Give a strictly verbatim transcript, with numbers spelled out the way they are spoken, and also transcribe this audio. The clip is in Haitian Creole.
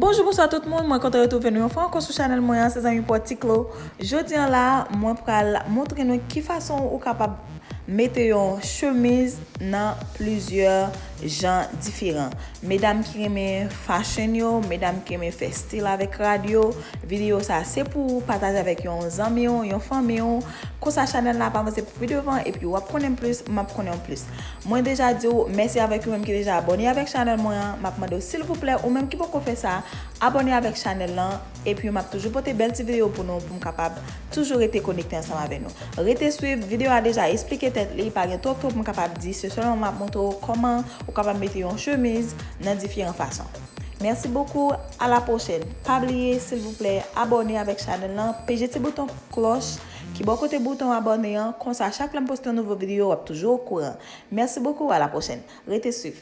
Bonjou, bonswa tout moun, mwen kontan retwouve nou yon fwa ankò sou chanèl mwen an, se zanmi pa w Ti Klo. Jodi an la, mwen pral montre nou ki fason ou kapab mete yon chemiz nan plizyè jan diferan. Medam ki renmen fashion yo, medam ki renmen fè stil avèk rad yo, videyo sa se pou ou, pataje avèk yon zanmi w, yon fanmi w. Konsa chanèl la ap avanse pou pi devan, epi w ap konnen plis, m ap konnen plis. Mwen deja di w mèsi avèk ou menm ki deja abòne avèk chanèl mwen an. M ap mande w silvouplè, ou menm ki poko fè sa, abòne avèk chanèl lan, epi m ap toujou pote bèl ti videyo pou nou, pou m kapab toujou rete konekte ansanm avè nou. Rete swiv, videyo a deja esplike tèt li, pa gen twòp twòp m kapab di, se sèlman m ap montre w kòman ou kapab mete yon chemiz nan diferan fason. Merci beaucoup, à la prochaine. Pa bliye, silvouplè, abòne avèk chanèl lan, peze ti bouton klòch ki bò kote bouton abòne an, konsa chak lè m poste yon nouvo videyo, w ap toujou okouran. Merci beaucoup, à la prochaine. Rete swiv.